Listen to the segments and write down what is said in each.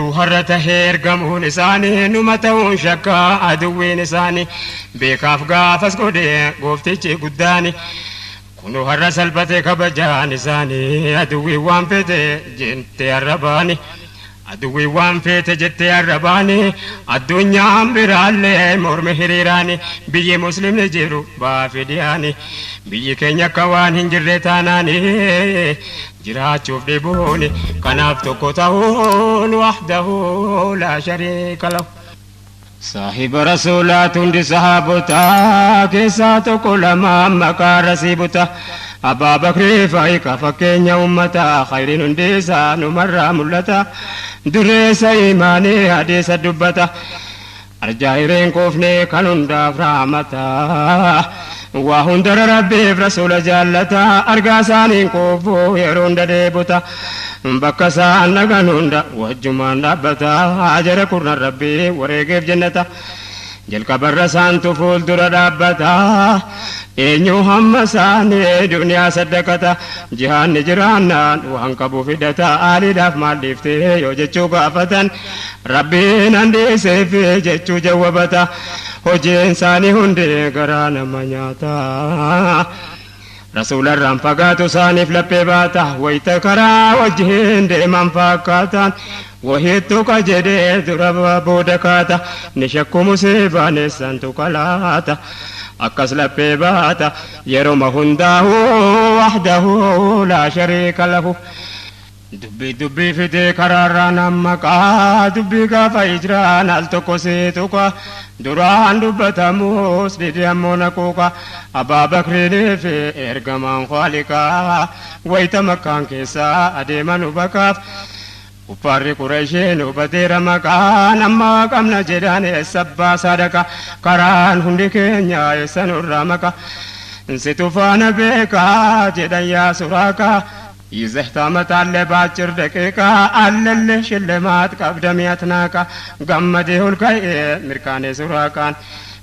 Har'a tahee ergamuun isaanii numa ta'uun shakkaa aduwwiin isaanii beekaaf gaafas godhe gooftichi guddaani. Kunu har'a salphate kabajaan isaanii aduwwii waan fete jettee har'a baani. Aduwwii waan feete jettee har'a baani. Addunyaan biraallee mormi hiriiraani biyyi muslimni jiru baafi dhiyaani. Biyyi keenya akka waan hin jirre taanaani jiraachuuf dhibuuni kanaaf tokko ta'uun wahdahu laa shariika lahu. Saahiba rasuulaatu hundi sahaabotaa keessaa tokko lama maqaa rasiibuta. Abbaa Bakrii faayiqa fakkeenya uummataa khayriin hundi isaa numarraa mul'ata. Dureessa imaanii hadiisa dubbata. Arjaa hireen koofnee kan hundaaf raamata. Waa hundara rabbiif rasuula jaallata. Argaa isaaniin koofuu yeroo hunda deebuta. Bakka isaan dhagan hunda wajjumaan dhaabbata. Jara kurnan rabbii wareegeef jennata. Jalqabarra isaantu fuuldura dhaabbata. Eenyu hamma isaanii duniyaa saddaqata. Jihaanni jiraannaan waan qabu fidata. Aaliidhaaf maal dhiiftee yoo jechuu gaafatan. Rabbiin handiiseef jechuu jawwabata. Hojiin isaanii hundi garaa nama nyaata. Rasuularraan fagaatu isaaniif laphee baata. Wayita karaa wajjin deeman fakkaatan. Wahittu ka jedhee dura booda kaata. Ni shakku musiibaan eessantu kalaata. Akkas laphee baata. Yeroma hundaa'u wahdahu laa shariika lahu. Dubbii dubbii fidee karaarraa nammaqaa dubbii gaafa hijiraan al tokko seetuqa duraan dubbatamus dide ammoo naquuqa Abbaa Bakriinii fi ergamaan Khaaliqaa wayita makkaan keessaa adeeman hubakaaf Kuffaarri Qureeshiin hubateera maqaan amma qabna jedhaan eessa abbaa sadaqa karaan hundi keenya eessa nurraa maqa situ faana beekaa jedhan yaa suraaqaa ይዘህ ታመጣለህ በአጭር ደቂቃ አለልህ ሽልማት ቀብደም ያትናቃ ገመዴ ኦልካኤ mirkaanee suraaqaan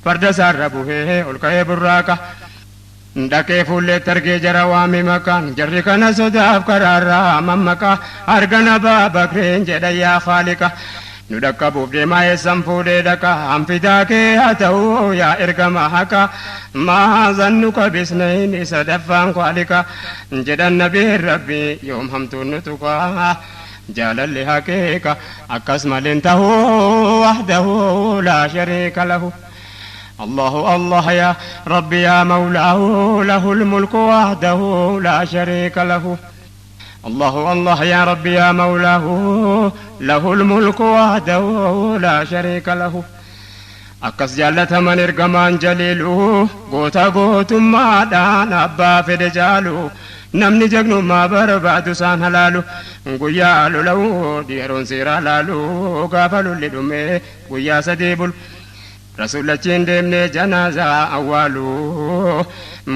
farda isaarra buhee olka'ee burraaqa dhaqee fuulleetti argee jara waame maqaan jarri kana sodaaf karaarraa mammaqa argana Abbaa jedha yaa Khaaliqa nu dhaqqabuuf deemaa eessan fuudhee dhaqa hanfitaa kee haa ta'uu yaa ergama haqa maazannu qabisnayn sadaffaan Khaaliqa jedhan nabiin rabbi yoom hamtuun nu tuqaa jaalalli haqiiqa akkas maleen tahuu wahdahu laa shariika lahu. الله الله يا ربي يا مولاه له الملك وحده لا شريك له. الله الله يا ربي يا مولاه له الملك وحده لا شريك له. Akkas jaallataman ergamaan jaliilu goota gootummaadhaan abbaa fedhe jaalu namni jagnummaa barbaadu isaan halaalu guyyaa lola'u yeroon seeraa laalu gaafa lolli dhume guyyaa sadii bulu. Rasuulachiin deemne janaazaa awwaalu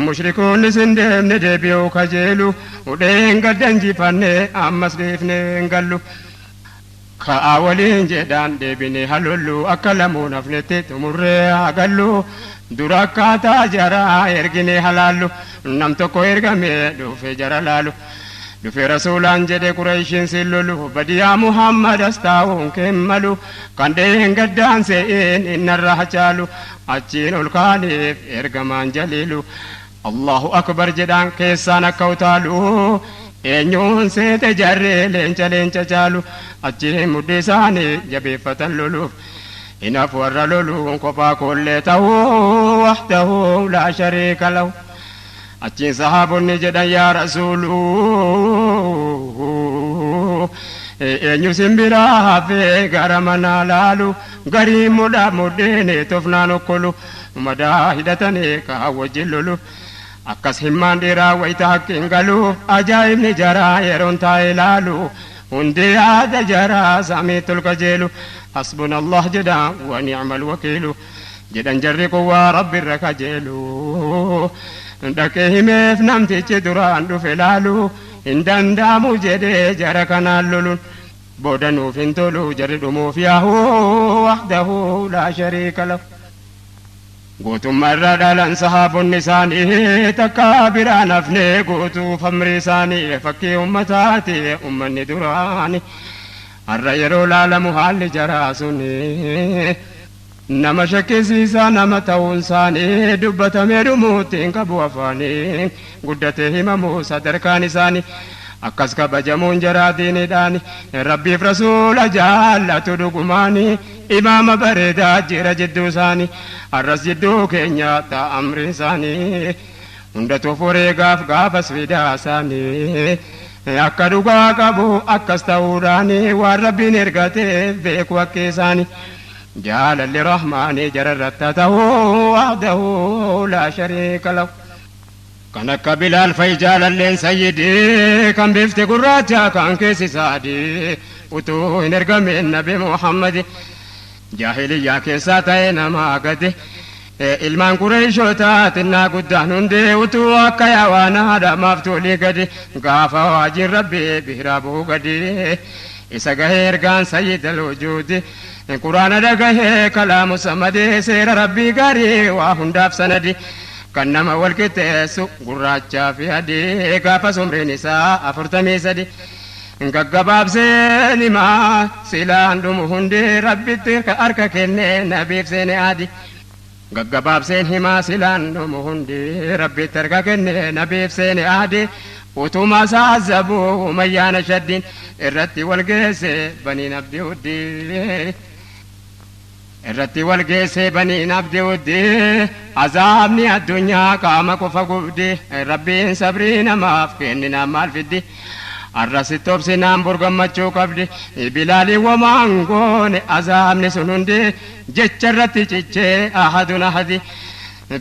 mushrikoonnis hin deemne deebi'uu kajeelu hudheen gaddan jifanne ammas dhiifne hin gallu. Ka'aa waliin jedhaan deebine halollu akka lamuun hafnetti xumurree hagallu dura akkaataa jaraa ergine halaallu nam tokko ergame dhufe jara laalu. Dhufe rasuulaan jedhe Qureeshiin sin lolu badiyaa Muhammad as taa'uun kemmalu kan dheen gaddaan se'een innarra hacaalu achiin ol kaaniif ergamaan jaliilu. Allahu akbar jedhaan keessaan akka utaalu eenyuun seete jarree leenca leenca caalu achiin mudhii isaanii jabeeffatan loluuf hinaaf warra loluun kophaa koollee ta'uu wahdahu laa shariika lahu. Achiin sahaabonni jedhan yaa rasuuluu eenyu simbiraa hafee gara manaa laalu garii mudhaa mudhiin tofnaan okkolu madaa hidhatanii kaa wajjin lolu akkas himmaan dhiiraa wayita haqqiin galu ajaa'ibni jaraa yeroon taa'ee laalu hundi yaada jaraa samiitti ol qajeelu hasbuna Allah jedha wa ni'mal wakiilu jedhan jarri kun waa rabbi irra kajeelu. Dhaqee himeef namtichi duraan dhufe laalu hin danda'amu jedhee jara kanaan loluun booda nuuf hin tolu jarri dhumuuf yaahu wahdahu laa shariika lahu. Gootummaa irraa dhalan sahaabonni isaanii takka biraan hafne guutuuf amri isaanii fakkii ummataati ummanni duraani. Har'a yeroo laalamu haalli jaraa suni nama shakkisiisaa nama ta'uun isaanii dubbatamee dhumuutti hin qabu afaanii guddatee himamu sadarkaan isaanii akkas kabajamuun jaraa diiniidhaani rabbiif rasuula jaallatu dhugumaani imaama bareedaa jira jidduu isaanii har'as jidduu keenya ta'a amriin isaanii hundatu fureegaaf gaafas fidaa isaanii akka dhugaa qabu akkas ta'uudhaani waan rabbiin ergateef beeku akka isaanii jaalalli rahmaanii jararratti haa ta'u wahdahu laa shariika lahu. Kan akka Bilaal fa'i jaalalleen sayyidii kan bifti gurraacha kan keessi saadii utuu hin ergamin nabi Muhammadi jaahiliyyaa keessaa ta'e nama gadi ilmaan Qureeshotaa xinnaa guddaan hundee utuu akka yaawaan haadhamaaf tolii gadi gaafa waajiin rabbii biraa bu'u gadi isa gahee ergaan sayyidal wujuudi quraana dhagahee kalaamu samadee seera rabbii gaarii waa hundaaf sanadi kan nama wal qixxeessu gurraachaa fi adii gaafa umriin isaa 43 gaggabaabseen himaa silaan dhumu hundi rabbitti harka kennee nabiif seene adi gaggabaabseen himaa silaan dhumu hundi rabbitti harka kennee nabiif seene adi utuma saazabuu umayyaana shaddiin irratti wal geesse baniin abdii huddii irratti wal geesse baniin abdii huddii azaabni addunyaa qaama qofa gubdi rabbiin sabrii namaaf kenninaan maal fiddi arrasitti obsinaan burgammachuu qabdi bilaalii womaan goone azaabni sun hundi jecha irratti cichee ahadun ahadi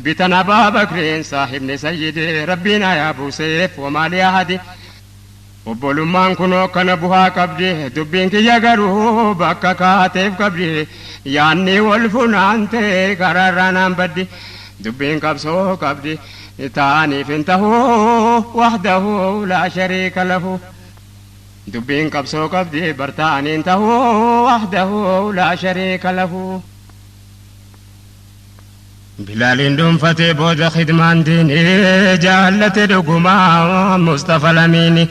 bitan Abaa Bakriin saahibni sayyidi rabbiin ayaa buuseef womaalii ahadi obbolummaan kunoo kana buhaa qabdi dubbiin kiyya garuu bakka kaateef qabdi yaanni wal funaante karaarraa naan baddi dubbiin qabsoo qabdi taaniif hin tahuu wahdahu laa shariika lahu dubbiin qabsoo qabdi bartaaniin hin tahuu wahdahu laa shariika lahu. Bilaaliin dhuunfatee booda khidmaan diinii jaallate dhugumaa Mustafa Lamiini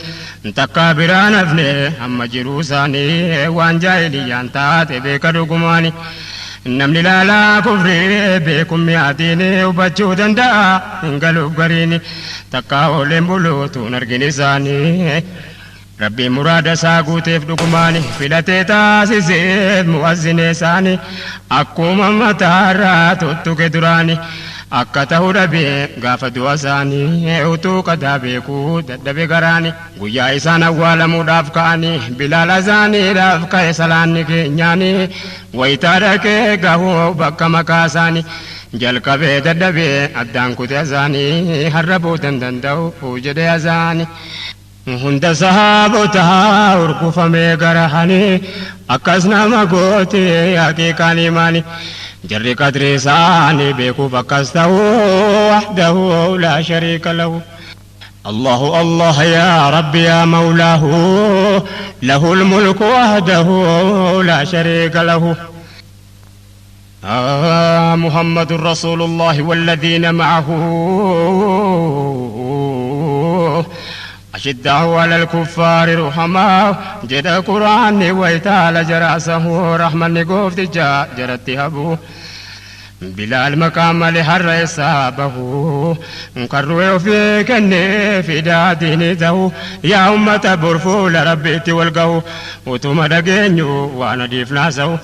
takkaa biraan hafne amma jiruu isaanii waan jaahiliyyaan taate beeka dhugumaani. Namni laalaa kufrii beekummi adiini hubachuu danda'a hin galuuf gariini takkaa ooleen buluutuun argin isaanii. Rabbiin muraada isaa guuteef dhugumaani filatee taasiseef mu'azzinee isaanii akkuma mataarraa tuttuqe duraani akka ta'uu dhabee gaafa du'a isaanii utuu qadaa beekuu dadhabe garaani guyyaa isaan awwaalamuudhaaf ka'anii bilaala isaaniidhaaf ka'e salaanni keenyaanii wayitaa dhaqee gahuu bakka maqaa isaanii jalqabee dadhabee addaan kute azaanii har'a boodan danda'u jedhe azaanii. Hunda sahaabotaa urgufamee garahanii akkas nama goote haqiiqaan imaani jarri qadrii isaanii beekuuf akkas ta'uu wahdahu laa shariika lahu. الله الله يا ربي يا مولاه له الملك وحده لا شريك له. محمد رسول الله والذين معه أشداء على الكفار رحماء جد قرآن ويتال جراسه رحمة نقوف جاء جرت هبو بلال مقام لحر إصابه قروا في كني في دادين ذو يا أمة برفول ربيت والقو وتم دقينيو وانا ديف ناسو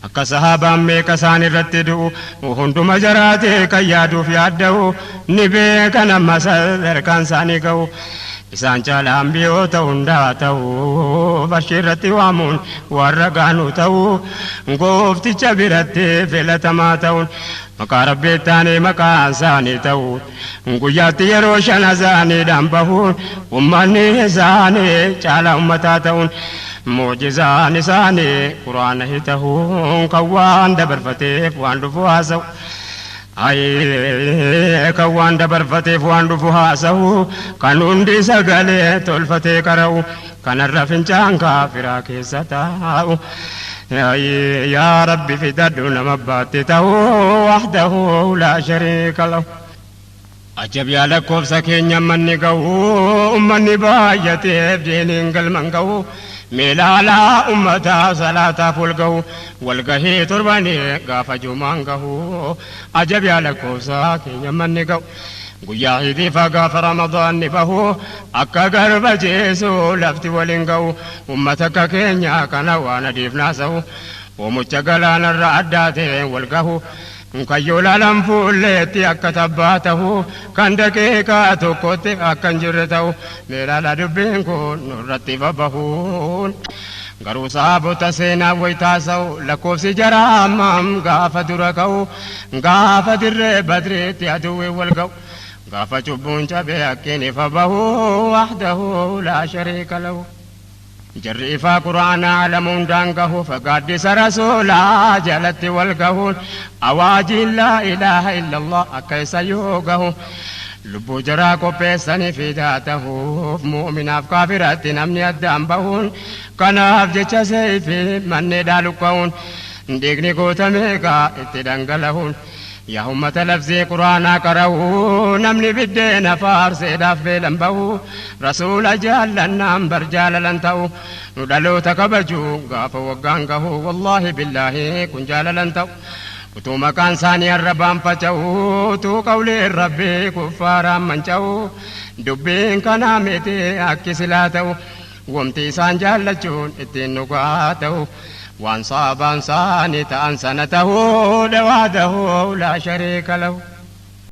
akka sahaabaan meeqa isaan irratti du'u hunduma jaraatee kan yaaduuf yaadda'u ni beekan amma sadarkaan isaanii ga'u isaan caalaan biyyoota hundaa ta'u barshii irratti waamuun warra gaanu ta'u goofticha biratti filatamaa ta'uun maqaa rabbii taanee maqaan isaanii ta'u guyyaatti yeroo shan isaaniidhaan bahuun ummanni isaanii caalaa ummataa ta'uun mucjizaan isaanii quraana ta'uun kan waan dabarfateef waan dhufu haasa'u. Kan waan dabarfateef waan dhufu haasa'u kan hundi sagalee tolfatee qara'u kanarra fincaan kaafiraa keessa taa'u. Yaa Rabbi fidadhu nama baatti ta'u wahdahu laa shariika lahu. Ajab yaa lakkoofsa keenya manni ga'u ummanni baay'ateef diiniin galman ga'u. Meelaalaa ummataa salaataaf wal gahu walgahii torbanii gaafa jumaan gahu ajab yaa lakkoofsa keenya manni ga'u. Guyyaa hidiifa gaafa ramadaanni bahu akka garba jeesu lafti waliin ga'u ummata akka keenya kana waan adiif naasa'u oomucha galaanarra addaa ta'e wal gahu. Kayyoo laalaan fuulleetti akka tabbaa ta'u kan daqiiqaa tokkotti akka hin jirre ta'u meelaala dubbiin kun nurratti babbahuun. Garuu saabota seenaa wayitaasa'u lakkoofsi jaraa hammam gaafa dura ka'u gaafa dirree badriitti aduwwi wal ga'u. Gaafa cubbuun cabee akkiin ifa bahu wahdahu laa shariika lahu. Jarri ifaa quraanaa alamuun daangahu fagaaddisa rasuulaa jalatti wal gahuun awaajiin laa ilaaha illallah akka isa yoo gahu. Lubbuu jaraa qopheessanii fidaa tahuuf mu'uminaaf kaafiratti namni addaan bahuun kanaaf jecha seefi mannee dhaaluqqa'uun dhiigni gootamee gaa itti dhangalahuun. Yaa ummata labsii quraanaa qara'uu namni biddeena faarseedhaaf beelan bahu rasuula jaallannaan bar jaalalan ta'u nu dhaloota kabaju gaafa waggaan gahu wallaahi billaahi kun jaalalan ta'u. Utuu maqaan isaanii arrabaan faca'u utuu qawliin rabbii kuffaaraan manca'u dubbiin kanaa miti akki silaa ta'u wamti isaan jaallachuun ittiin dhugaa ta'u. Waan saabaan isaanii ta'an sana ta'uu dhawaadahu laa shariika lahu.